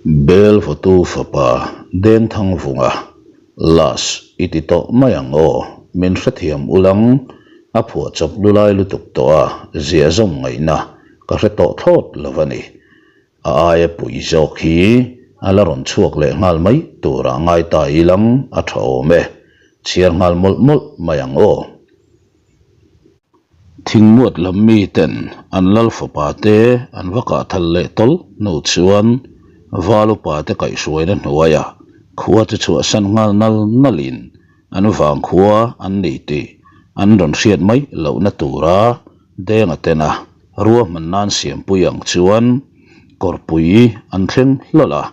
Bel vawtu fapa Dengthangvunga last i ti tawh mai ang aw, min hrethiam ulang a phuahchawp lulai lutuk tawh a ziah zawm ngaihna ka hre tawh thlawt lo a ni. A aia pui zawk hi a la rawn chhuak leh nghal mai turah ngai ta ilang a tha awm e, chhiar nghal mawlh mawlh mai ang aw. Thingmuat lam miten an lal fapa te an va kah thal leh tawl hnu chuan val upa te kaihhruaina hnuaiah khua chu chhuahsan nghal nal nalin an vangkhua an ni tih an rawn hriat mai lohna tura Denga tena ruahman nan siampui ang chuan kawrpui an thleng hlawlh a,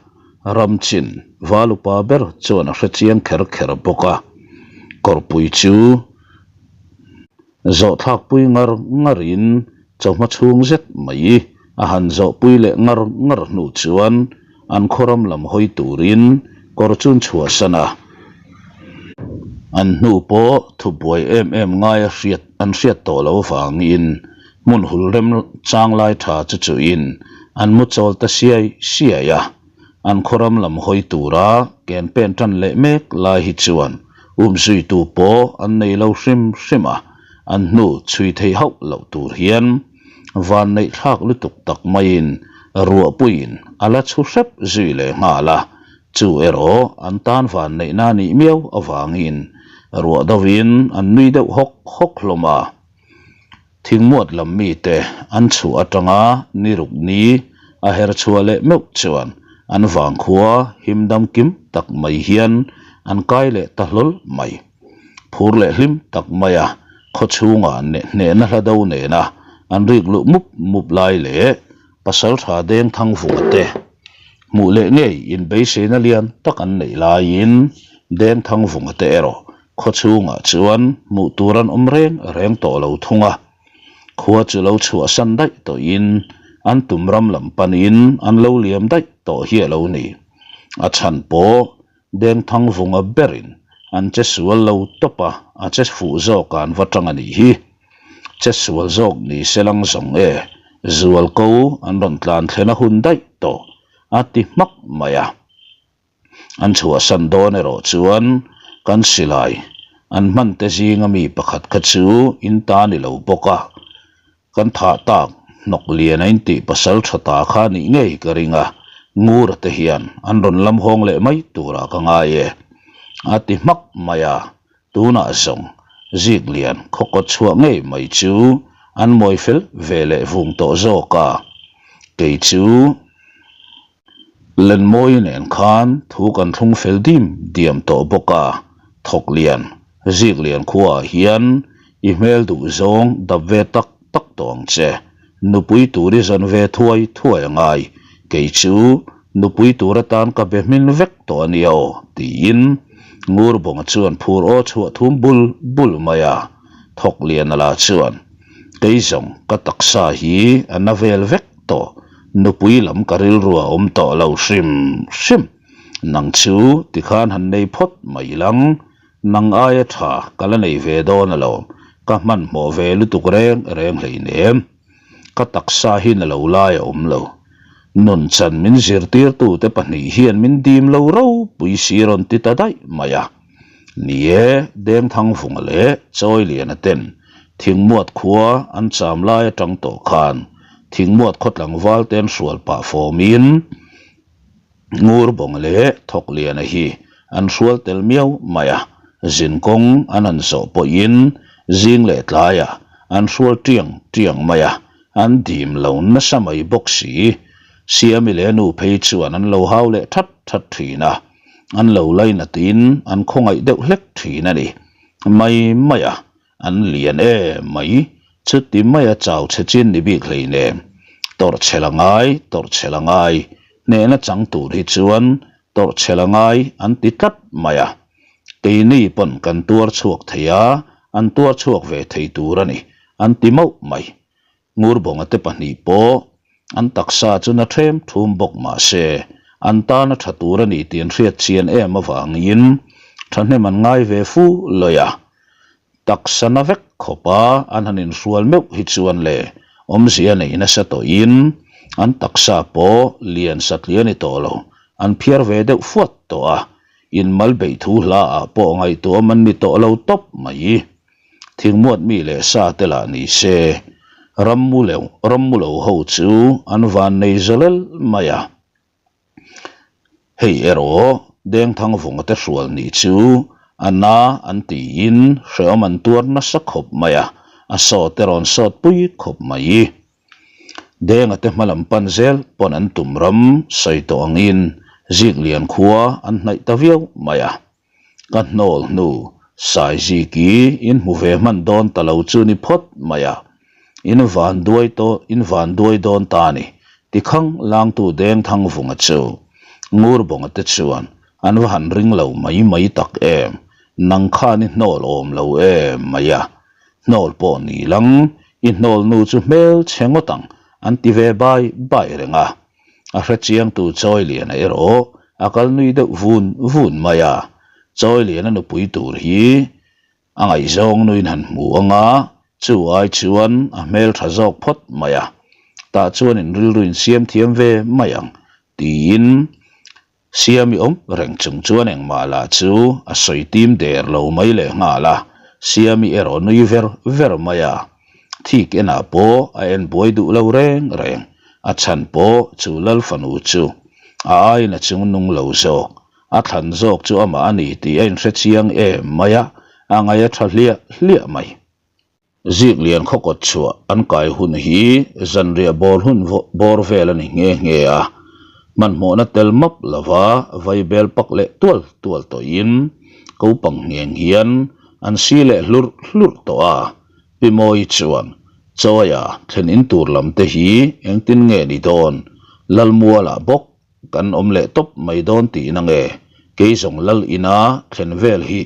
ram chin val upa ber chuan a hre chiang kher kher bawk a, kawrpui chu Zawhthlakpui ngar ngarin chawhma chhung zet mai a han zawhpui leh ngar ngar hnu chuan an khawram lam hawi turin kawr chun chhuahsan a. An hnu pawh thubuai em em ngai a hriat an hriat tawh lo vangin hmun hul rem chang lai tha chu chuhin an mu chawl ta siai siai a. An khawram lam hawi tura ken pen tan leh mek lai hi chuan umzuitu pawh an nei lo hrim hrim a, an hnu chhui thei hauh loh tur hian vanneih thlak lutuk tak maiin ruahpuiin a la chhu hrep zui leh nghal a, chu erawh an tan vanneihna nih miau avangin ruah dovin an nui deuh hawk hawk hlawm a. Thingmuat lam mite an chhuah atanga ni ruk ni a her chhuah leh meuh chuan an vangkhua him dam kim tak mai hian an kai leh ta hlawl mai. Phur leh hlim tak maia khaw chhungah hnehna hla do nena an rik luh mup mup lai leh Pasaltha Dengthangvunga te hmuh leh ngei inbeiseina lian tak an neih laiin Dengthangvunga te erawh Khaw chhungah chuan hmuh tur an awm reng reng tawh lo thung a, khua chu lo chhuahsan daih tawhin an tum ram lam panin an lo liam daih tawh hi a lo ni. A chhan pawh Dengthangvunga berin an che sual lo tawp a, a che fuh zawk an va tang a nih hi. Che sual zawk ni se lang zawng e, zual ko an rawn tlan thlen a hun daih tawh a ti hmak mai a. An chhuahsan dawn erawh chuan kan silai an hman te zinga mi pakhat kha chu in ta ni lo bawk a, kan thah tak hnawk lian a intih pasal tha ta kha nih ngei ka ring a, Ngura te hian an rawn lam hawng leh mai turah ka ngai e a ti hmak mai a, tunah zawng zik lian khaw kawt chhuah ngei mai chu an mawi fel ve leh vung tawh zawk a, kei chu. Lenmawi nen khan thu kan thlung fel dim diam tawh bawk a, thawk lian, zik lian khuaah hian i hmel duh zawng dap ve tak tak tawh ang che. Nupui tur i zawn ve thuai thuai a ngai, kei chu nupui tur atan ka be hmin vek tawh a nia aw, tiin Ngurbawnga chuan phur aw chhuah thum bul bul mai a, thawk lian ala chuan kei zawng ka taksa hi a na vel vek tawh. Nupui lam ka rilru a awm tawh lo hrim hrim. Nang chu tikhan han nei phawt mai lang, nang aia tha ka la nei ve dawn alawm, ka hmanhmawh ve lutuk reng reng hleinem. Ka taksa hi na lo lai a awm lo. Nun chan min zirtirtute pahnih hian min dim lo ropui si rawn ti ta daih mai a. Ni e, Dengthangvunga leh Chawiliana ten Thingmuat khua an cham lai atang tawh khan Thingmuat khaw tlangval te an hrual pah fawmin Ngurbawnga leh Thawkliana hi an hrual tel miau mai a, zinkawng an han zawh pawhin zing leh tlaiah an hrual tiang tiang mai a, an dim lo nasa mai bawk si. Siami leh a nu phei chuan an lo hau leh that that thin a. An lo lainatin an khawngaih deuh hlek thin a ni. Mai mai a, an lian e mai, chuti maia chau chhe chin ni bik hleinem. Tawrh chhel a ngai, tawrh chhel a ngai, hnehna chang tur hi chuan tawrh chhel a ngai an ti tlat mai a. Keini pawn kan tuar chhuak thei a, an tuar chhuak ve thei tur a ni, an ti mauh mai. Ngurbawnga te pahnih pawh an taksa chu na ṭhem ṭhum bawk mah se, an tan a ṭha tur a ni tih an hriat chian em avangin ṭhahnem an ngai ve fu lawih a. Taksa na vek khawpa an han inhrual meuh hi chuan le awmzia neih nasa tawhin an taksa pawh lian satliah a ni tawh lo. an phiar ve deuh fuat tawh a, inmal beih thu hla ah pawh ngaihtuahawm an ni tawh lo tawp mai. Thingmuat mi leh sa te lah ni se, rammu leh rammu lo ho chu an vannei zawlel mai a. Hei erawh Dengthangvunga te hrual nih chu a na an tiin hrehawm an tuar nasa khawp mai a, a sawt erawn sawt pui khawp mai. Denga te hmalam pan zel pawn an tum ram sawi tawh angin Ziklian khua an hnaih ta viau mai a. Ka hnawl hnu Saiziki in hmu ve hman dawn ta lo chu ni phawt mai a, in van duai tawh in van duai dawn ta a ni tikhang langtu Dengthangvunga chu Ngurbawnga te chuan an va han ring lo mai mai tak em, nang khan i hnawl awm lo em mai a, hnawl pawh ni lang i hnawl nu chu hmel chhe ngawt ang an ti ve bai bai reng a. A hrechiangtu Chawiliana erawh a kal nui deuh vun vun mai a, Chawiliana nupui tur hi a ngaihzawng nuin han hmu ang a, chu ai chuan a hmel tha zawk phawt mai a, tah chuan in rilru in siam thiam ve mai ang tiin Siami awm reng chung chuan engmah lah chu a sawi tim der lo mai leh nghal a, Siami erawh nui ver ver mai a. Thik enah pawh a en buai duh lo reng reng, a chhan pawh chu Lal fanu chu a aiin a chung nung lo zawk, a thlan zawk chu amah a ni tih a inhre chiang em mai a, a ngaih a tha hliah hliah mai. Ziklian khaw kawt chhuah an kai hun hi zanriah bawr hun bawr vel a ni nghe nghe a, hmanhmawhna tel map lova vaibel pak leh tual tual tawhin kopang ngheng hian an si leh hlurh hlurh tawh a, Pi Mawi chuan Chawia thlen in tur lam te hi engtin nge ni dawn Lalmualah bawk Kan awm leh tawp mai dawn tihna nge? Kei zawng lal ina thlen vel hi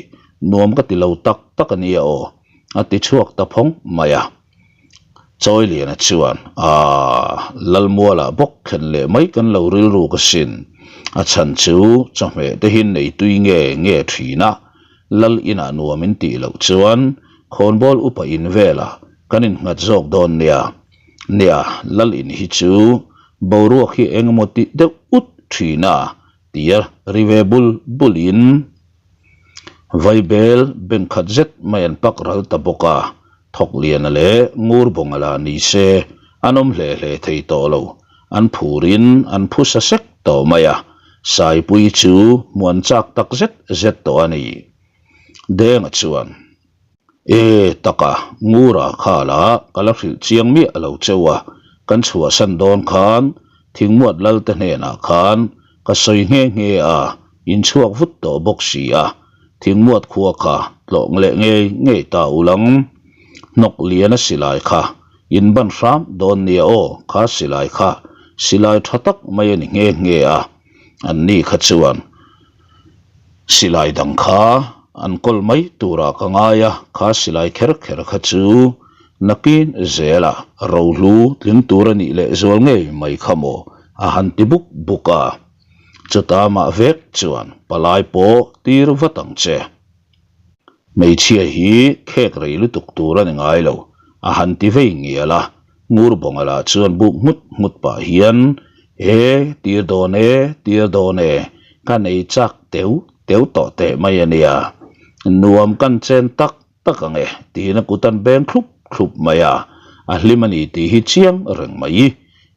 nuam ka ti lo tak tak a nia aw, a ti chhuak ta phawng mai a. Chawiliana chuan, Aaa, Lalmualah bawk thlen leh mai kan lo rilruk asin. A chhan chu chawhmeh te hi nei tui nge nge thin a, lal inah nuam in tih loh chuan khawnbawl upa in velah kan innghat zawk dawn nia. Nia, lal in hi chu boruak hi eng emaw tih deuh ut thin a, tia ri ve bul bul in Vaibel bank khat zet mai an pak ral ta bawk a, Thawkliana leh Ngurbawnga lah ni se an awm hle hle thei tawh lo, an phur in an phu sa sek tawh mai a, Saipui chu hmuh an chak tak zet zet tawh a ni. Denga chuan. E taka, Ngura khala ka la hrilh chiang miah lo cheu a, kan chhuahsan dawn khan Thingmuat Lalte hnenah khan ka sawi nghe nghe a, in chhuak vut tawh bawk si a, Thingmuat khua kha tlawng leh ngei ngei ta ulang. Hnawk lian a silai kha in ban hram dawn nia aw, kha silai kha silai tha tak mai a ni nghe nghe a, anni kha chuan Silai dang kha an kawl mai turah ka ngai a, kha silai kher kher kha chu nakin zela rohlu tling tur a nih leh zual ngei mai kha maw a han ti buk buk a. Chuta mah vek chuan palai pawh tir vat ang che. Hmeichhia hi khek rei lutuk tur a ni ngai lo, a han ti vei ngial a. Ngurbawnga lah chuan buk nghut nghut pah hian, E, tir dawn e, tir dawn e, ka nei chak teu teu tawh teh mai a nia. Nuam kan chen tak tak ang e, tiin a kut an beng thlup thlup mai a, a hlim a ni tih hi chiang reng mai.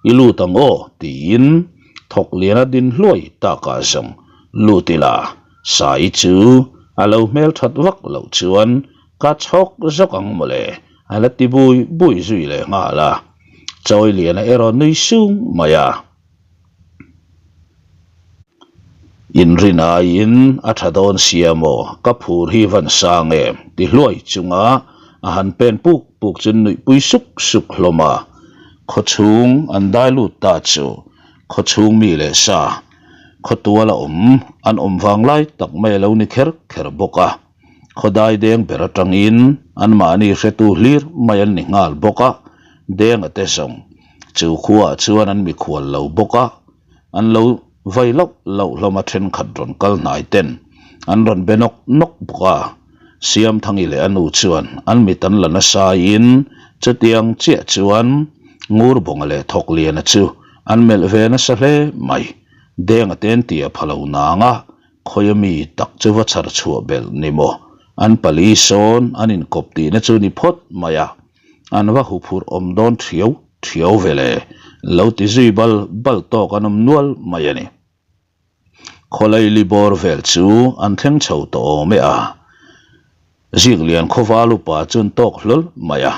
I lut ang aw, tiin Thawkliana din hluai takah zawng lut ila, Sai chu a lo hmelthat vak loh chuan ka chhawk zawk ang mawle, a la ti bui bui zui leh nghal a. Chawiliana erawh nui sung mai a. Inrin aiin a tha dawn sia maw, ka phur hi van sang em? ti hluai chunga a han pen puk puk chu nuihpui suk suk hlawm a. Khawchhung an dai lut ta chu khawchhung mi leh sa khawtuala awm an awm vang lai tak mai a lo ni kher kher bawk a. Khawdai deng ber atangin anmahni hretu hlir mai an ni nghal bawk a, denga te zawng chu khuaah chuan an mikhual lo bawk a, an lo vai loh loh hlawm a thenkhat rawn kal hnai ten an rawn be nawk nawk bawk a. Siamthangi leh a nu chuan an mit an la nasa in chutiang chiah chuan Ngurbawnga leh Thawkliana chu an melh ve nasa hle mai. Denga ten tia pha lo nang a, khawia mi tak chu va chhar chhuah belh ni maw? An pali sawn an inkawp tihna chu ni phawt mai a, an va huphurh awm dawn thiau thiau ve le, lo ti zui bal bal tawk an awm nual mai a ni. Khawlaili bawr vel chu an thleng chho tawh awm e a, Ziklian khawval upa chu an tawk hlawl mai a,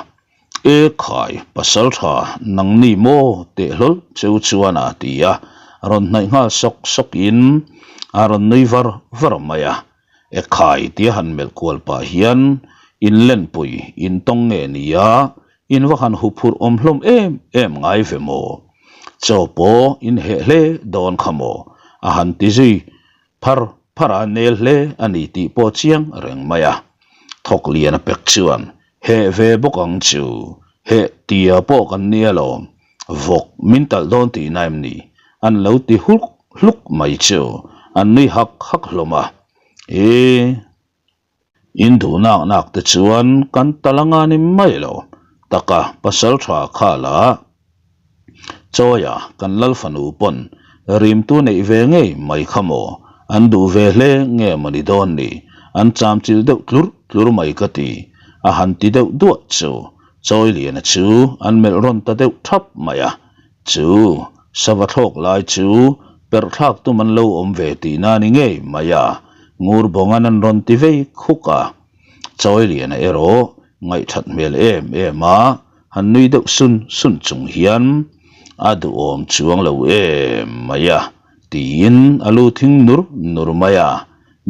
E khai, pasal tha nangni maw teh hlawl cheu chuan a ti a, rawn hnaih nghal sawk sawk in a rawn nui var var mai a, E khai tia han melh kual pah hian in lenpui in tawng nge nia In va han huphurh awm hlawm em em ngai ve maw? Chaw pawh in heh hle dawn kha maw? A han ti zui phar phar a, nel hle a ni tih pawh chiang reng mai a. Thawk lian a pek chuan, Heh ve bawk ang chu, heh tia pawh kan nia lawm, vawk min talh dawn tihna em ni? An lo ti hluk hluk mai chu, an nui hak hak hlawm a. E. In duh nak nak te chuan kan tal anga ni mai lo taka pasal tha kha la Chawia kan lal fanu pawn rimtu neih ve ngei mai kha maw an duh ve hle nge maw ni dawn ni an cham chil deuh tlur tlur mai ka ti a han ti deuh duah chu Chawiliana chu an melh rawn ta deuh thap mai a. Chu sava thlawk lai chu perh thlak tum an lo awm ve tihna a ni ngei mai a, ngur bawngan an rawn ti vei khuk a. Chawiliana erawh ngaihthat hmel em em a, han nui deuh sun sun chung hian a duhawm chuang lo em mai a, tiin a lu thing nur nur mai a.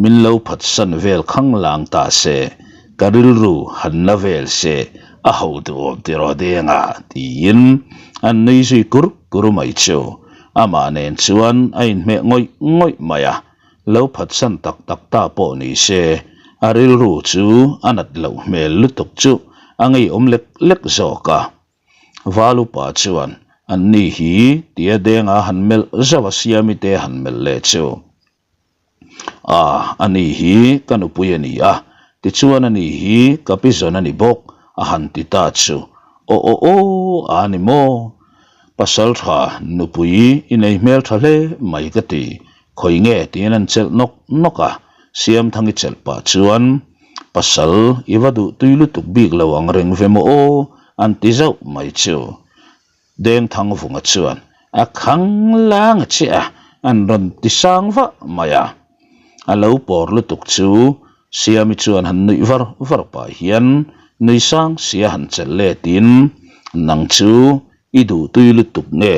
Min lo phatsan vel khang lang ta se, ka rilru han la vel se, a ho duhawm tiraw deng a, tiin an nui zui kur kur mai chu. Amah nen chuan a inhmeh ngawih ngawih mai a, lo phatsan tak tak ta pawh ni se, a rilru chu a nat loh hmel lutuk chu a ngeiawm lek lek zawk a. Valupa chuan anni hi tia denga han melh zauh a Siami te han melh leh chu. A, ani hi ka nupui a ni a, tichuan ani hi ka pi zawn a ni bawk, a han ti ta chu. Aw aw aw, a ni maw? Pasal tha nupui i nei hmel tha hle mai ka ti, khawi nge tiin an chelh nawk nawk a, Siamthangi chelh pah chuan, Pasal i va duh tui lutuk bik lo ang reng ve maw aw, an ti zauh mai chu. Dengthangvunga chuan a khang lang a chiah a, an rawn ti sang vah mai a. A lo pawr lutuk chu Siami chuan han nuih var var pah hian nui sang sia han chelh letin, Nang chu i duhtui lutuk nge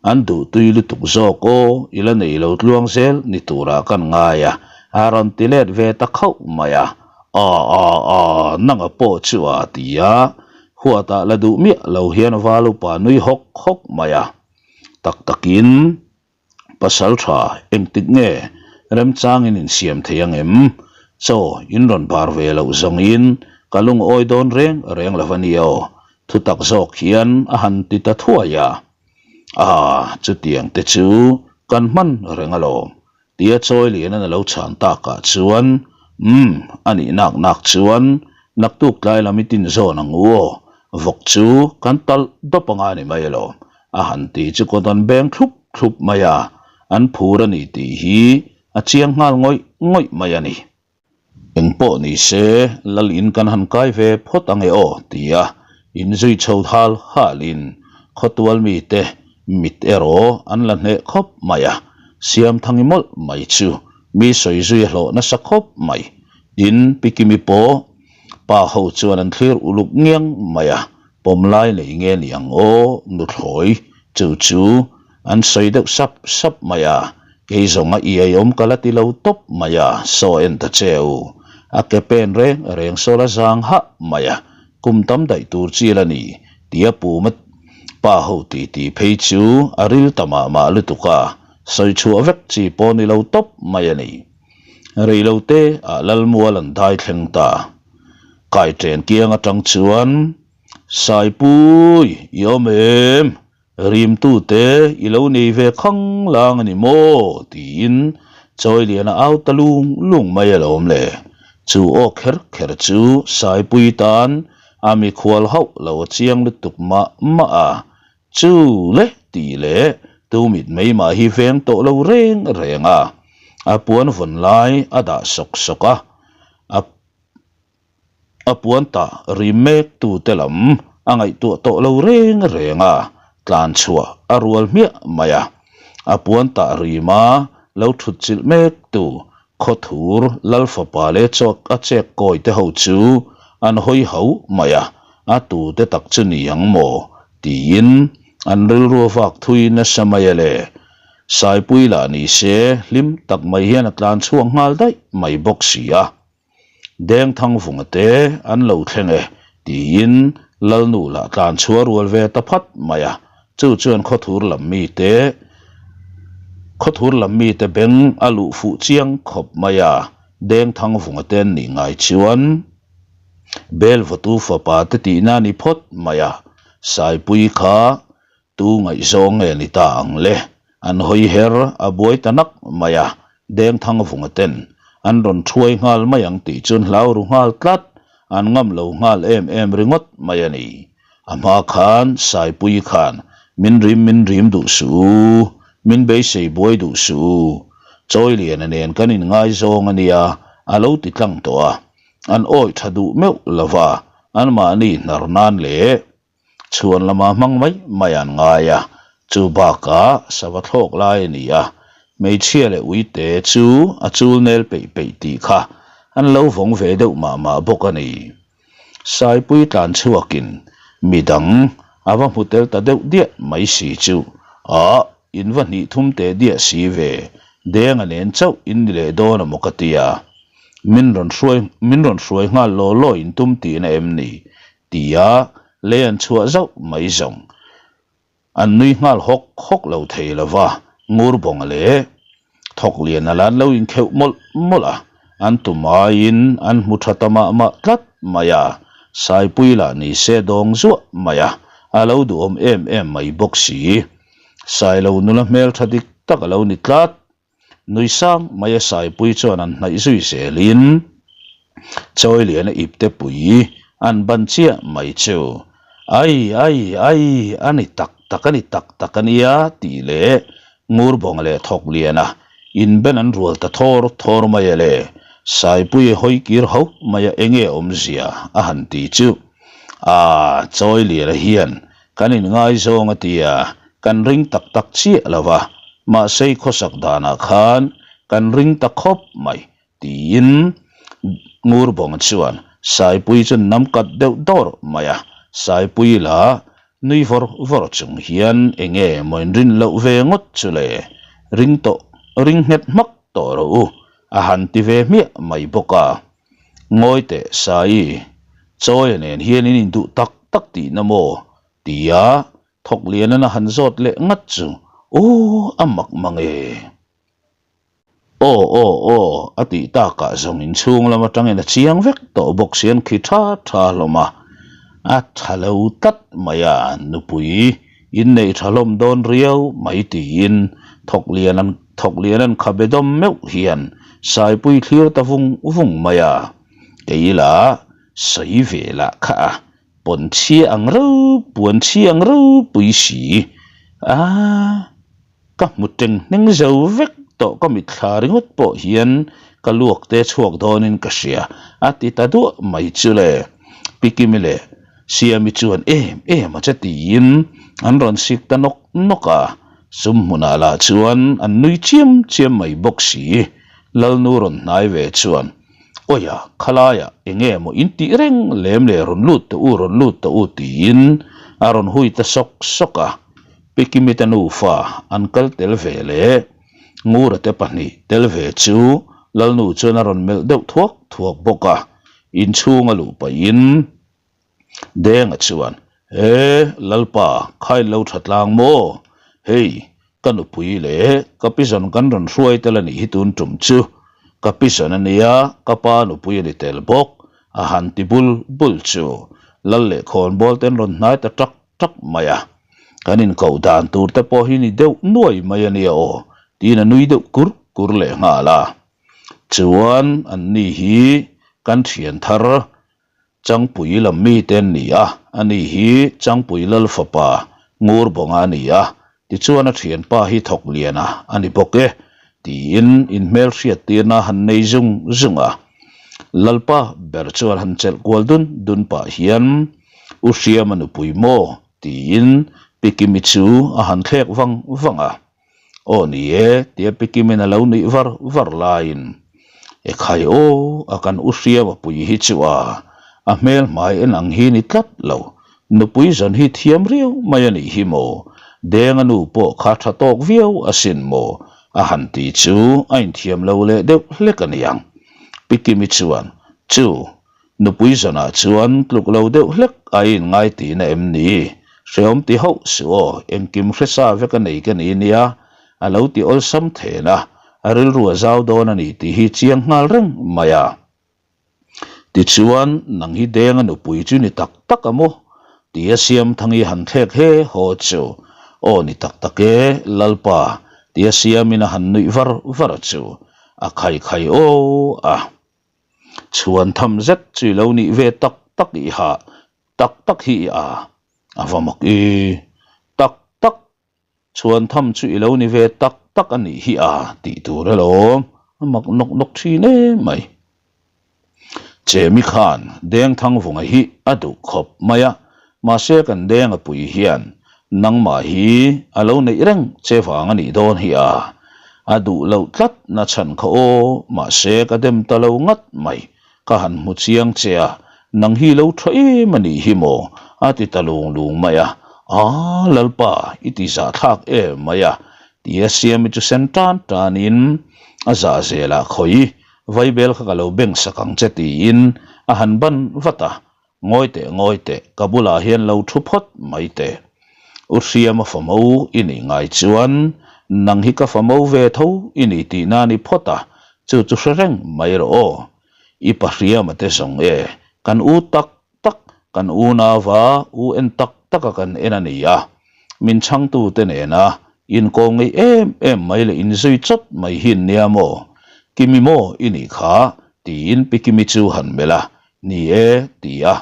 an duhtui lutuk zawk aw, i la nei lo tluang zel ni turah kan ngai a, a rawn ti let ve ta khauh mai a. Aw aw aw, nanga pawh chu a ti a, Huatah la duh miah lo hian val upa nui hawk hawk mai a. Tak takin pasal tha engtik nge remchangin insiam thei ang em? Chaw in rawn bar ve loh zawngin ka lungawi dawn reng reng lo a nia aw, thutak zawk hian a han ti ta thuai a. Aa, chutiang te chu kan hman reng alawm, Tia chawi lianan a lo chhan takah chuan, Umm, a nih nak nak chuan naktuk tlai lam i tin zawn ang u aw, vawk chu kan talh dawp anga ni mai alawm, a han ti chu kawt an beng thlup thlup mai a, an phur a ni tih hi a chiang nghal ngawih ngawih mai a ni. Eng pawh ni se, lal in kan han kai ve phawt ang e aw, ti a inzui chho hal halin khawtual mite mit erawh an la hneh khawp mai a, Siamthangi mawlh mai chu mi sawi zui a hlawh nasa khawp mai. Tin, Pi Kimi pawh pa ho chuan an thlir uluk ngiang mai a, pawm lai nei nge ni ang aw, nuthlawi chu chu An sawi deuh sap sap mai a, kei zawnga i ei awm ka la ti lo tawp mai a, saw en ta che u. A ke pen reng reng saw la zang hah mai a, kum tam daih tur chi la ni, tia puma pa ho ti ti phei chu a ril ta mah mah lutuk a, sawi chhuah vek chi pawh ni lo tawp mai a ni. Reilote ah Lalmual an dai thleng ta. Kaiṭen kiang aṭang chuan, Saipui, i awm em? Rimtute i lo nei ve khang lang a ni maw? tiin Chawiliana au ta lung lung mai alawm le. Chu aw kher kher chu Saipui tan a mikhual hauh lo a chiang lutuk mah mah a, Chu le tih leh Tu mit mai mah hi veng tawh lo reng reng a, a puan vawn lai a dah sawk sawk a, a a puan tah rim mek tu te lam a ngaihtuah tawh lo reng reng a, tlan chhuah a rual hmiah mai a. A puan tah rim a lo thut chilh mek tu Khawthur lal fapa leh chawk a chek kawi te ho chu an hawi hauh mai a, a tu te tak chu ni ang maw? tiin an rilru a vak thui nasa mai a le. Saipui lah ni se hlim tak mai hian a tlan chhuak nghal daih mai bawk si a. Dengthangvunga te an lo thleng e tiin Lalnu lah tlan chhuah rual ve ta phat mai a, chu chuan khawthur lam mite khawthur lam mite beng a luh fuh chiang khawp mai a, Dengthangvunga te an nih ngai chuan Belvawtu fapa te tihna a ni phawt mai a, Saipui kha Tu ngaihzawng nge ni ta ang le? An hawi her a buai ta nak mai a, Dengthangvunga ten an rawn thuai nghal mai ang tih chuan hlau ru nghal tlat, an ngam lo nghal em em ringawt mai a ni. A hma khan Saipui khan min rim min rim duh suh u, min beisei buai duh suh u, Chawiliana nen kan inngaizawng a nia a lo ti tlang tawh a, an awih tha duh meuh lova anmahni hnar nan leh Chhuan lama hmang mai mai an ngai a, chu bakah sava thlawk lai a ni a, hmeichhia leh uite chu a chul nel peih peih tih kha an lo vawng ve deuh mah mah bawk a ni. Saipui tlan chhuakin midang a va hmu tel ta deuh diah mai si chu ah in va hnih thum teh diah si ve, Denga nen chauh in ni leh dawn a maw ka tia, min rawn hruai min rawn hruai nghal law law in tum tihna em ni? Tia lei an chhuah zauh mai zawng. An nui nghal hawk hawk lo thei lo va, Ngurbawnga leh Thawkliana la an lo inkheuh mawlh mawlh a, an tum aiin an hmu tha ta mah mah tlat mai a, Saipui lah ni se dawng zuah mai a, a lo duhawm em em mai bawk si. Sailo nula hmeltha dik tak a lo ni tlat. Nui sang mai a Saipui chuan an hnaih zui zelin Chawiliana ipte pui an ban chiah mai chu Ai ai ai a ni tak tak a ni tak tak a nia tih leh Ngurbawnga leh Thawkliana inben an rual ta thawr thawr mai a le Saipui a hawi kir hauh mai a enge awmzia a han ti chu Aa Chawiliana hian kan inngaizawng a tia Kan ring tak tak chiah lo va, mahse i khawsak danah khan kan ring ta khawp mai, tiin Ngurbawnga chuan Saipui chu nam kat deuh dawr mai a. Saipui lah nui vawr vawr chung hian eng nge maw in rin loh ve ngawt chu le, ring tawh, ring nghet hmak tawh rawh u, a han ti ve hmiah mai bawk a. Ngawi teh Sai, Chawia nen hian in induh tak tak tihna maw? tia Thawk lianan a han zawt leh ngat chu, Aw, a mak mang e. Aw, aw, aw, a tih takah zawng inchhung lam atangin a chiang vek tawh bawk si an khi tha tha hlawm a. A tha lo tlat mai a, nupui inneih tha hlawm dawn riau mai tiin thawk lian an thawk lian an khabe dawm meuh hian Saipui thlir ta vung vung mai a. Kei lah sawi ve lah kha a. Pawn chhia ang reuh, puan chhia ang reuh pui si. Aaa, ka hmu teng hneng zo vek tawh ka mitthla ringawt pawh hian ka luak te chhuak dawnin ka hria, a ti ta duah mai chu le. Pi Kimi leh Siami chuan em em a che tiin an rawn sik ta nawk nawk a, sum hmunah lah chuan an nui chiam chiam mai bawk si. Lalnu rawn hnai ve chuan. Awia, khalaiah eng nge maw in tih reng lem le rawn lut tawh u, rawn lut tawh u tiin a rawn hui ta sawk sawk a. Pi Kimite nufa an kal tel ve leh Ngura te pahnih tel ve chu Lalnu chuan a rawn melh deuh thuak thuak bawk a, inchhung a luh pahin Denga chuan, He, Lalpa, khain lo tha tlang maw? Hei, ka nupui leh ka pizawn kan rawn hruai tel a nih hi tun tum chu. Ka pizawn a nia, ka pa nupui a ni tel bawk, a han ti bul bul chu. Lal leh khawnbawl te an rawn hnai ta tak tak mai a. Kan inkoh dan tur te pawh hi ni deuh nuai mai a nia aw, tiin a nui deuh kur kur leh nghal a. Chuan, anni hi kan thian thar Changpui lam mite an ni a, ani hi Changpui Lal fapa Ngurbawnga a ni a. Tichuan a thianpa hi thawk lian a a ni bawk e, tiin inhmelhriat tirna a han nei zung zung a. Lalpa ber chuan han chelh kual dun dun pah hian, U Hriama nupui maw? tiin Pi Kimi chu a han thlek vang vang a. Aw ni e, tia Pi Kimin a lo nuih var var laiin, E khai aw, a kan u Hriama pui hi chu a, a hmel hmai en ang hi ni tlat lo, nupui zawn hi thiam riau mai a nih hi maw, Denga nu pawh kha tha tawk viau asin maw, a han ti chu a inthiam lo leh deuh hlek a niang. Pi Kimi chuan, Chu, Nupui zanah chuan tluk lo deuh hlek a inngai tihna em ni? Hreawm ti hauh suh aw, engkim hre sa vek a nei ka ni nia, a lo ti awlsam then a, a rilru a zau dawn a ni tih hi chiang nghal reng mai a. Tichuan, nang hi Denga nupui chu ni tak tak a maw? Tia Siamthangi han thlek he haw chu, Aw ni tak tak e, Lalpa, tia Siamin a han nuih var var chu, a khai khai aw a. Chhuan tham zet chu i lo nih ve tak tak i ha tak tak hi i a, a va mak i. Tak tak chhuan tham chu i lo ni ve tak tak a nih hi a tih tur alawm, a mak nawk nawk thin em mai. Chemi khan Dengthangvunga hi a duh khawp mai a, mahse kan Denga pui hian Nangmah hi a lo neih reng che vang a nih dawn hi a, a duh loh tlat na chhan kha aw, mahse ka dem ta lo ngat mai, ka han hmu chiang che a, nang hi lo tha em a nih hi maw? a ti ta lung lung mai a, Aa Lalpa i ti zahthlak em mai a, tia Siami chu sen tan tanin a zah zelah khawi vaibel kha ka lo beng sak ang che tiin a han ban vat a, Ngawi teh, ngawi teh, ka bulah hian lo thu phawt mai teh. U Hriama famo i nih ngai chuan nang hi ka famo ve tho i ni tihna a ni phawt a, chu chu hre reng mai rawh aw. I pa Hriama te zawng e, kan u tak tak, kan unauva u en tak taka kan en a ni a, min chhangtute nena inkawm ngei em em mai leh inzui chawt mai hi nia maw? Kimi maw i nih kha? tiin Pi Kimi chu han melh a, Ni e, ti a,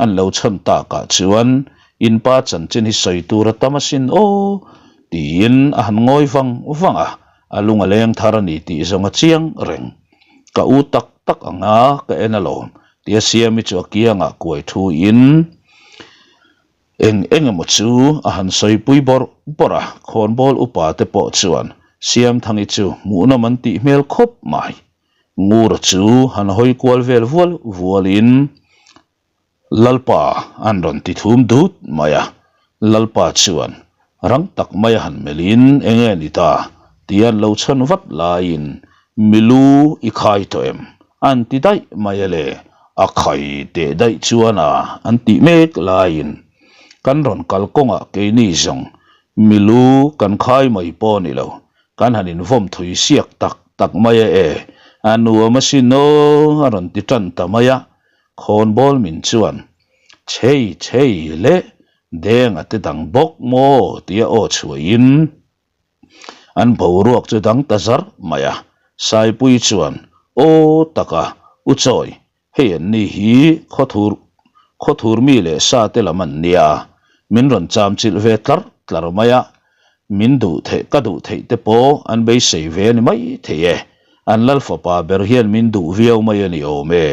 an lo chhan takah chuan in pa chanchin hi sawi tur a tam asin aw, tiin a han ngawi vang vang a, a lung a leng thar a ni tih zawng a chiang reng. Ka u tak tak anga ka en alawm, tia Siami chu a kiangah kuai thu in eng eng emaw chu a han sawipui bawrh bawrh a, khawnbawl upa te pawh chuan Siamthangi chu hmuhnawm an tih hmel khawp mai. Ngura chu han hawi kual vel vual vualin Lalpa an rawn ti thum dut mai a, Lalpa chuan rang tak mai a han melhin eng nge ni ta tih an lo chhan vat laiin Milu i khai tawh em? an ti daih mai a le, a khai teh daih chuan a an tih mek laiin kan rawn kal kawngah keini zawng Milu kan khai mai pawh a ni lo, Kan han invawm thui siak tak tak mai a e, a nuam asin aw a rawn ti tan ta mai a, khawnbawl min chuan chhei chhei leh deng a ti dang bawk maw tia aw chhuahin an boruak chu dang ta zar mai a, Saipui chuan aw taka u chawi Hei an ni hi khawthur khawthur mi leh sa te lam an nia, min rawn cham chilh ve tlar tlar mai a, min duh theih ka duh theih te pawh an beisei ve a ni mai thei e, an lal fapa ber hian min duh viau mai a ni awm e.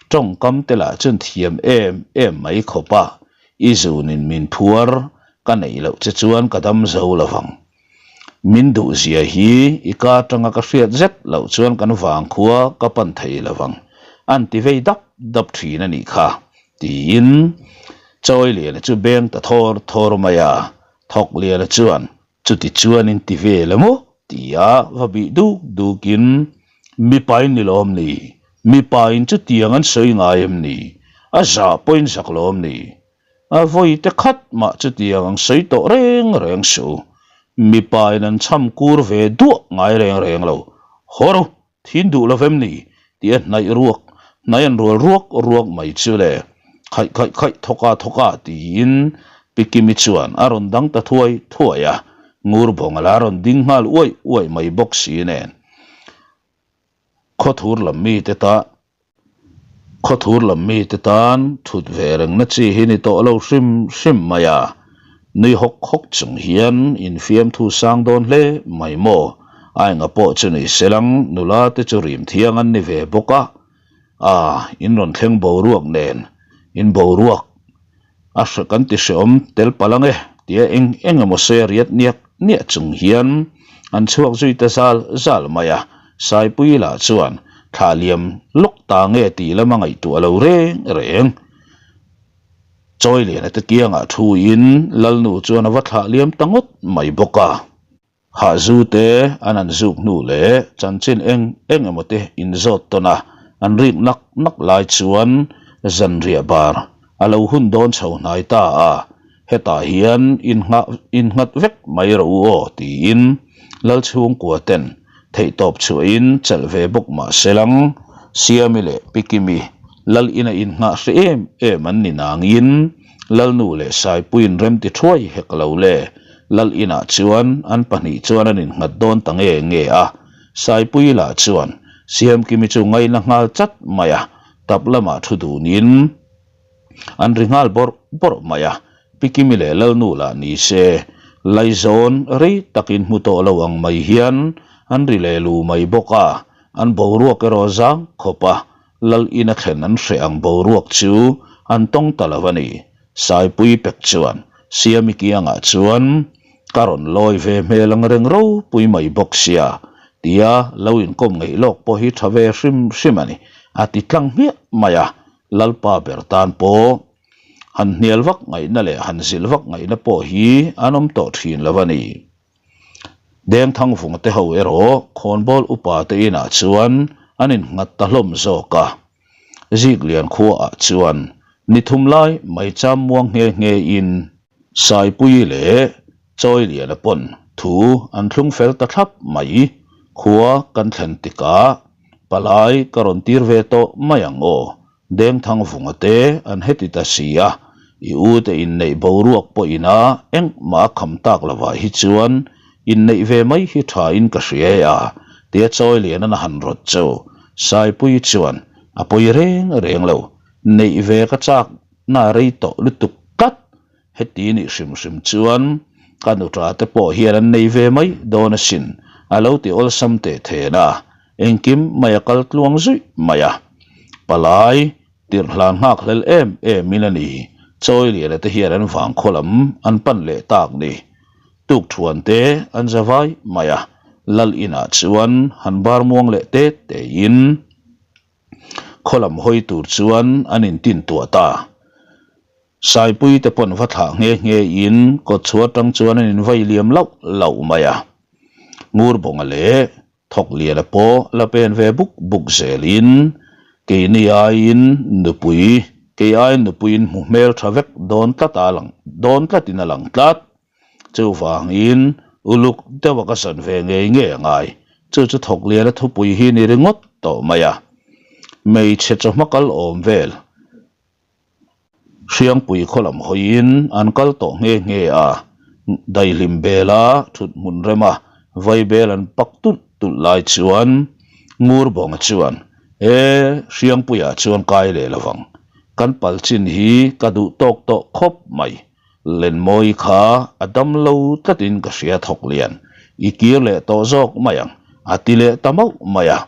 Tawngkam te lah chuan thiam em em mai khawp a, i zunin min phuar ka neih loh che chuan ka dam zo lo vang. Min duh zia hi i ka atanga ka hriat zet loh chuan kan vangkhua ka pan thei lo vang, an ti vei dap dap thin a nih kha, tiin Chawiliana chu beng ta thawr thawr mai a, Thawkliana chuan chuti chuan in ti vel a maw? tia va bih duk dukin Mipain ni lawm ni? Mipain chutiang an sawi ngai em ni? A zah pawhin zak lawm ni? A vawi te khat mah chutiang ang sawi tawh reng reng suh. Mipa in an chham kur ve duah ngai reng reng lo. Haw ru, thin duh lo vem ni? tih a hnaih ruak, hnaih an rual ruak ruak mai chu le. Khaih khaih khaih thawka thawka tiin Pi Kimi chuan a rawn dang ta thuai thuai a, Ngurbawnga la rawn ding nghal uaih uaih mai bawk si nen. Khawthur lam mite ta Khawthur lam mite tan thut ve rengna chi hi ni tawh lo hrim hrim mai a. Nui hawk hawk chung hian infiamthu sang dawn hle mai maw? A enga pawh chu ni selang nula te chu rim thiang an ni ve bawk a, a in rawn thleng boruak nen in boruak a hre kan ti hreawm tel palh ang e tia eng eng emaw sawi a riat niak niah chung hian an chhuak zui ta zal zal mai a, Saipui lah chuan thlah liam lawk ta nge tih lama ngaihtuah lo reng reng. Chawiliana te kiangah thuin Lalnu chuan a va thlah liam ta ngawt mai bawk a. Hahzu te an han zuk hnu leh chanchin eng eng emaw te inzawt tawn a, an rik nak nak lai chuan zanriah bar a lo hun dawn chho hnai ta a, hetah hian inngah innghat vek mai rawh u aw tiin Lalchhungkua ten theihtawp chhuahin chelh ve bawk mah se lang, Siami leh Pikimi Lal ina innghah hre em em an ni nangin Lalnu leh Saipuiin remti thuai hek lo le, Lal inah chuan an pahnih chuan an innghat dawn ta nge nge a, Saipui lah chuan Siamkimi chu ngaina nghal chat mai a, tap lamah thu dunin an ri nghal bawrh bawrh mai a, Pikimi leh Lalnu lah ni se, Laizawn rei takin hmu tawh lo ang mai hian an ri leh lu mai bawk a, an boruak erawh zang khawp a, Lal ina thlen an hreh ang boruak chu an tawng ta lo a ni. Saipui pek chuan Siami kiangah chuan ka rawn lawi ve hmel ang reng ropui mai bawk sia tia lo inkawm ngeih lawk pawh hi tha ve hrim hrim a ni a ti tlang hmiah mai a, Lalpa ber tan pawh han hnial vak ngaihna leh han zilh vak ngaihna pawh hi an awm tawh thin lo a ni. Dengthangvunga te ho erawh khawnbawl upa te inah chuan an innghat ta hlawm zawk a. Ziklian khuaah chuan ni thum lai mai cham muang nghe nghe in Saipui leh Chawiliana pawn thu an thlung fel ta thlap mai. Khua kan thlen tikah palai ka rawn tir ve tawh mai ang aw. Dengthangvunga te an heti ta si a, i u te inneih boruak pawh ina engmah a kham tak lovah hi chuan inneih ve mai hi tha in ka hria e a, tia Chawilianan a han rawt chu Saipui chuan a pawi reng reng lo, neih ve ka chak na rei tawh lutuk tlat, heti nih hrim hrim chuan ka nuṭa te pawh hian an nei ve mai dawn asin a lo ti awlsam teh then a, Engkim mai a kal tluang zuih mai a, palai tirh hlan nghak hlel em em in a ni. Chawiliana te hian an vang khaw lam an pan leh tak ni. Tuk thuan te an za vai mai a, lal inah chuan han bar muang leh te te in khaw lam hawi tur chuan an intin tuah ta. Saipui te pawn va thlah nghe nghe in kawt chhuah atang chuan an invai liam lauh lauh mai a, Ngurbawnga leh Thawk liana pawh la pen ve buk buk zelin keini aiin nupui, kei aiin nupuiin hmu hmel tha vek dawn tlat a lang dawn tlatin a lang tlat. Chuvangin uluk deuha ka zan ve ngei ngei a ngai. Chu chu thawk liana thupui hi ni ringawt tawh mai a. Hmeichhe chawhma kal awm vel. Hriangpui khaw lam hawiin an kal tawh nghe nghe a, daihlim bela thut hmun rema vaibel an pak tulh tulh lai chuan Ngurbawnga chuan, E, Hriangpuiah chuan kai leh lovang, kan pal chin hi ka duh tawk tawh khawp mai. Lenmawi kha a dam lo tlatin ka hria thawk lian, i kir leh tawh zawk mai ang, a ti leh ta mauh mai a.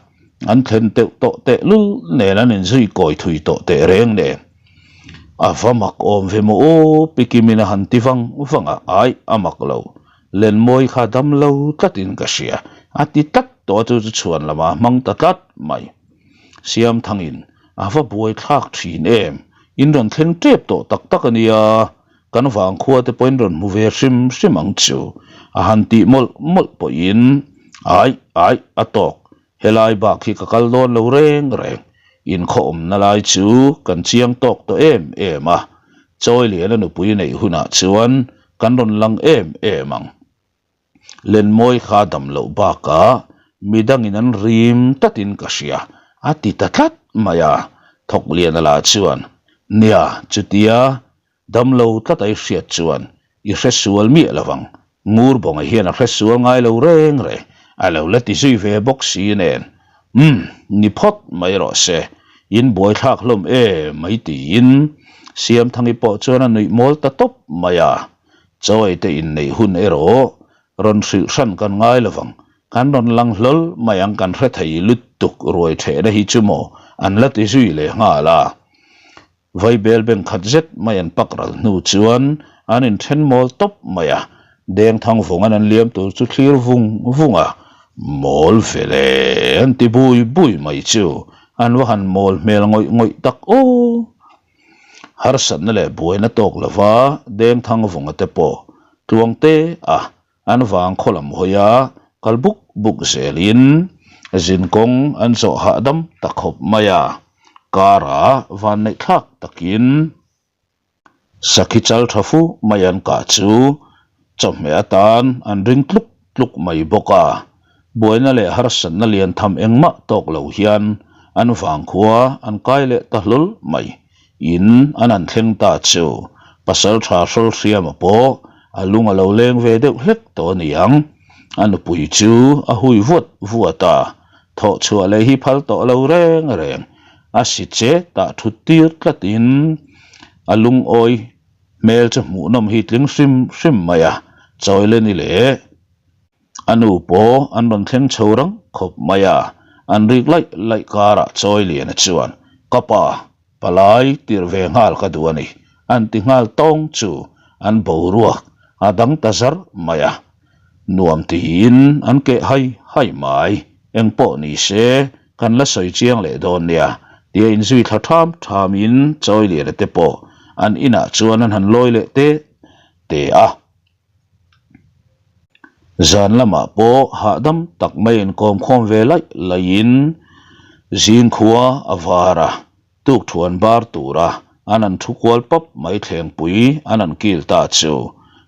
An thlen teuh tawh teh lul nen an inzui kawi thui tawh teh reng nen. A va mak awm ve maw aw, Pi Kimin a han ti vang vang a, aih a mak lo, Lenmawi kha a dam lo tlatin ka hria, a ti tlat tawh a chu chu chhuan lamah a hmang ta tlat mai. Siamthangin a va buaithlak thin em, in rawn thleng tep tawh tak tak a nia, kan vangkhua te pawhin rawn hmu ve hrim hrim ang chu, a han tih mawlh mawlh pawhin aih aih a tawk, helai bak hi ka kal dawn lo reng reng, inkhawmna lai chu kan chiang tawk tawh em em a, Chawiliana nupui neih hunah chuan kan rawn lang em em ang. Lenmawi kha dam loh bakah midangin an rim tatin ka hria, a ti ta tlat mai a. Thawkliana lah chuan, Nia, chutia dam lo tlat a i hriat chuan i hre sual miah lo vang, Ngurbawnga hian a hre sual ngai lo reng reng, a lo la ti zui ve bawk si nen. Umm, ni phawt mai rawh se, in buaithlak hlawm e mai tiin Siamthangi pawh chuan a nuih mawl ta tawp mai a. Chaw ei te inneih hun erawh rawn hrilh hran kan ngai lovang, kan rawn lang hlawl mai ang kan hre thei lutuk ruai thehna hi chu maw an la ti zui leh nghal a. Vaibel beng khat zet mai an pak ral hnu chuan an inthen mawl tawp mai a, Dengthang vawng an an liam tur chu thlir vung vung a, mawl ve le an ti bui bui mai chu an va han mawl hmel ngawih ngawih tak aw. Harsatna leh buaina tawk lova Dengthang vawnga te pawh tluang te a an vang khaw lam hawi a, kal buk buk zelin zinkawng an zawh hahdam ta khawp mai a, kara vanneih thlak takin sakhi chal tha fu mai an kah chu chawhmeh atan an ring tluk tluk mai bawk a, buaina leh harsatna lian tham engmah tawk lo hian an vangkhua an kai leh ta hlawl mai. In an han thleng ta chu pasal tha hrawl hriama pawh a lung a lo leng ve deuh hlek tawh a ni ang. A nupui chu a hui vuat vuat a, thawh chhuah leh hi phal tawh lo reng reng. A si che tah thut tir tlatin a lungawi hmel chu hmuhnawm hi tling hrim hrim mai a, chawi ni leh. A nu pawh an rawn thleng chho rang khawp mai a, an rik laih laih karah Chawiliana chuan, Ka pa, palai tirh ve nghal ka duh a ni, an ti nghal tawng chu an boruak a dang ta zar mai a. Nuam tiin an keh hai hai mai, engpawh ni se kan la sawi chiang leh dawn nia, tia inzui thla tham thamin Chawiliana te pawh an inah chuan an han lawi leh te te a. Zan lamah pawh hahdam tak mai inkawm khawm ve laih laihin zingkhua a var a, tukthuan bar tura an han thu kual pap mai thlengpui an han kil ta chu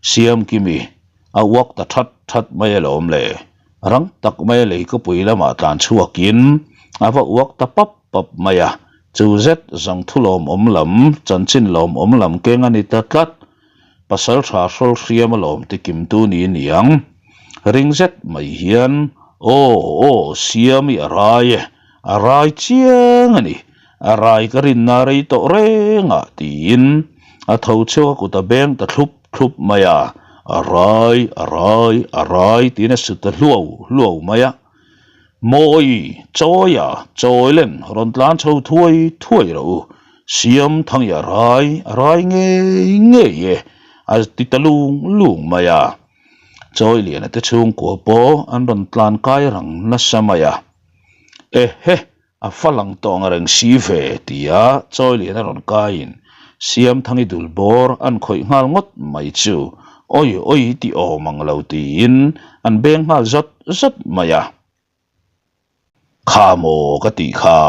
Siamkimi a uak ta that that mai alawm le. Rang tak mai a leikawpui lamah tlan chhuakin a va uak ta pap pap mai a, chu zet zawng thu lawmawm lam, chanchin lawmawm lam keng a ni ta tlat. Pasal tha hrawl hriam alawm ti kim tu ni niang. Ring zet mai hian, Aw, aw, Siami a rai e, a rai chiang a ni, a rai ka rinna rei tawh reng ah tiin a tho chhuak a kut a beng ta thlup thlup mai a, a rai, a rai, a rai tiin a su ta hluau hluau mai a. Mawi, Chawia, Chawilen rawn tlan chho thuai thuai rawh u. Siam Thangi a rai, a rai ngei ngei e, a ti ta lung lung mai a. Chawiliana te chhungkua pawh an rawn tlan kai rang nasa mai a. Ehe! A fa lang tawh ang reng si ve, tia Chawilian a rawn kaiin Siamthangi dul bawr an khawih nghal ngawt mai chu awi awi ti awm ang lo tiin an beng nghal zawt zawt mai a. Kha maw ka tih kha,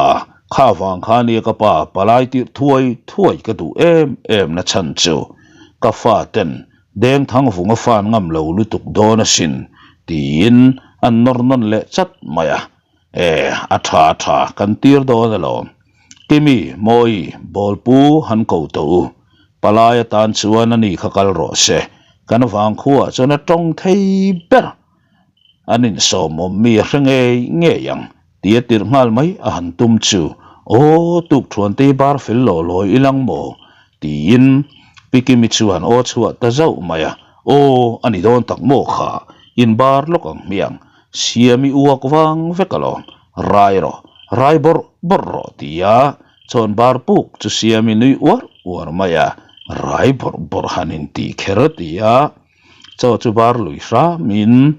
kha vang kha nia ka pa palai tirh thuai thuai ka duh em em na chhan chu ka fa ten Dengthang vung a fan ngam lo lutuk dawn asin tiin an nawr nawn leh chat mai a. E, a tha a tha, kan tir dawn alawm. Kimi, Mawi, Bawlpu han ko tawh u. Palai atan chuan ani kha kal rawh se. Kan vangkhuaah chuan a tawng thei ber. An insawmawm mi a hre ngei ngei ang, tia tirh nghal mai a han tum chu, Aw, tukthuan tei bar fel law lawi i lang maw? tiin Pi Kimi chuan aw chhuah ta zauh mai a. Aw, a ni dawn tak maw kha, in bar lawk ang hmiang. Siam i uak vang vek alawm, rai rawh, rai bawrh bawrh rawh tia chawn bar puk chu siam i nui uar uar mai a, rai bawrh bawrh han in tih kher tia chaw chu bar lui hramin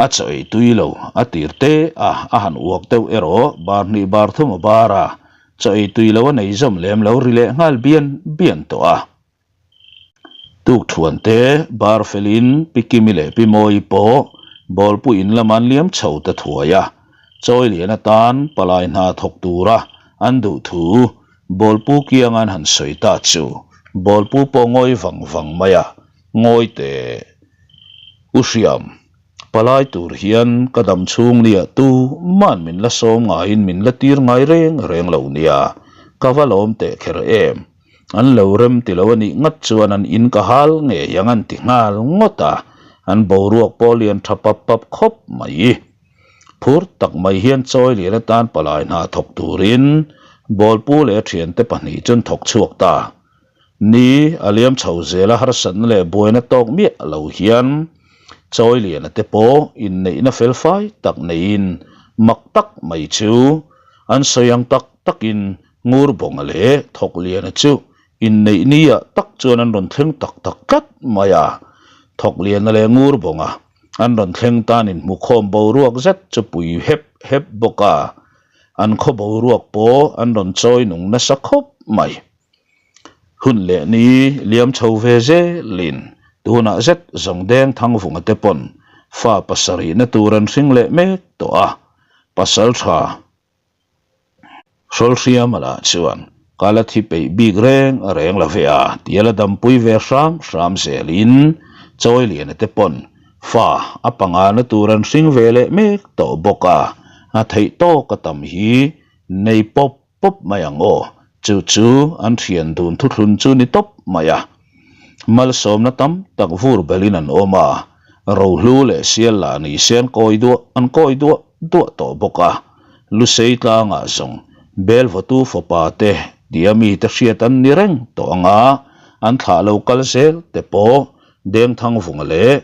a chaw ei tui lo a tir te a, a han uak deuh erawh bar hnih bar thum a bar a, chaw ei tui lo a nei zawm lem lo ri leh nghal bian bian tawh a. Tukthuan te bar felin Pi Kimi leh Pi Mawi pawh Bawlpu in lama an liam chho ta thuai a, Chawilian atan palai hna thawk tura an duh thu Bawlpu kianga an han sawi ta chu Bawlpu pawh ngawi vang vang mai a, Ngawi teh U Hriam, palai tur hian ka dam chhung nia tu man min la sawm ngaiin min la tir ngai reng reng lo nia, ka va lawm teh kher em. An lo rem ti lo a nih ngat chuan an in ka hal ngei ang an ti nghal ngawt a, an boruak pawh lian tha pap pap khawp mai. Phur tak mai hian chawi lian atan palai hna thawk turin Bawlpu leh a thiante pahnih chuan thawk chhuak ta. Ni a liam chho zel a harsatna leh buaina tawk miah lo hian Chawiliana te pawh inneihna felfai tak neiin mak tak mai chu an sawi ang tak takin Ngurbawnga leh Thawkliana chu inneih niah tak chuan an rawn thleng tak tak tlat mai a. Thawkliana leh Ngurbawnga an rawn thleng tan inhmukhawm boruak zet chu pui hep hep bawk a, an khaw boruak pawh an rawn chawi nung nasa khawp mai. Hun leh ni liam chho ve zelin tunah zet zawng deng Thangvunga te pawn fa pasarihna tur an hring leh mek tawh a, pasal tha Hrawlhriama lah chuan ka la thi peih bik reng reng lo ve a tia la dampui ve hram hram zelin Chawiliana te pawn fa a pangana tur an hring ve leh mek tawh bawk a, a theih tawk a tam hi nei pawp pawp mai ang aw, chu chu an thian dun thuthlun chu ni tawp mai a. Malsawmna tam tak vur belin an awm a, rohlu leh sial lah ni se an kawi duah an kawi duah duah tawh bawk a. Lusei tlangah zawng Belvawtu fapa te tia mite hriat an ni reng tawh ang a, an thlah lo kal zel te pawh Dengthangvunga leh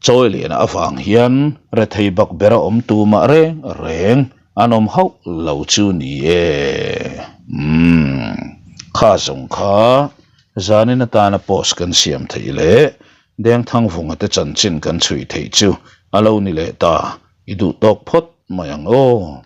Chawiliana avang hian rethei bak bera awm tumah reng reng an awm hauh lo chu ni e. Umm. Kha zawng kha zanin atana post kan siam theih leh Dengthangvunga te chanchin kan chhui theih chu a lo ni leh ta. I duh tawk phawt mai ang aw.